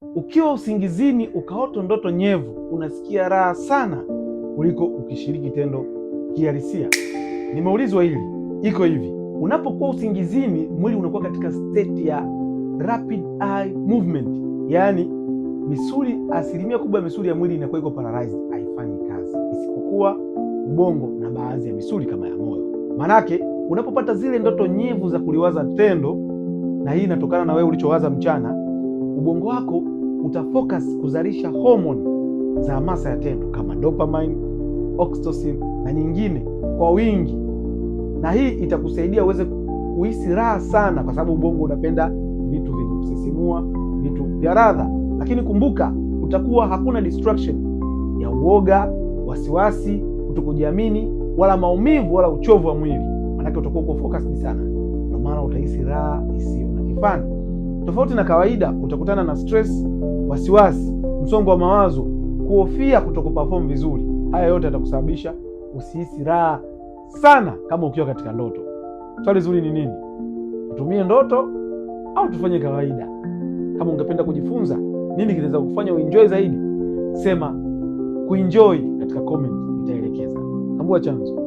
Ukiwa usingizini ukaota ndoto nyevu, unasikia raha sana kuliko ukishiriki tendo kihalisia. Nimeulizwa hili, iko hivi: unapokuwa usingizini, mwili unakuwa katika state ya rapid eye movement, yaani misuli, asilimia kubwa ya misuli ya mwili inakuwa iko paralyzed, haifanyi kazi, isipokuwa ubongo na baadhi ya misuli kama ya moyo. Manake unapopata zile ndoto nyevu za kuliwaza tendo, na hii inatokana na wewe ulichowaza mchana, ubongo wako utafocus kuzalisha homoni za hamasa ya tendo kama dopamine, oxytocin na nyingine kwa wingi, na hii itakusaidia uweze kuhisi raha sana, kwa sababu ubongo unapenda vitu vyenye kusisimua, vitu vya radha. Lakini kumbuka, utakuwa hakuna distraction ya uoga, wasiwasi, kutokujiamini, wala maumivu wala uchovu wa mwili, maanake utakuwa uko focused sana, ndio maana utahisi raha isiyo na kifani. Tofauti na kawaida, utakutana na stress, wasiwasi, msongo wa mawazo, kuhofia kutokuperform vizuri. Haya yote yatakusababisha usihisi raha sana kama ukiwa katika ndoto. Swali zuri ni nini? Tutumie ndoto au tufanye kawaida? Kama ungependa kujifunza nini kinaweza kufanya uenjoy zaidi, sema kuenjoy katika comment, nitaelekeza. Tambua chanzo.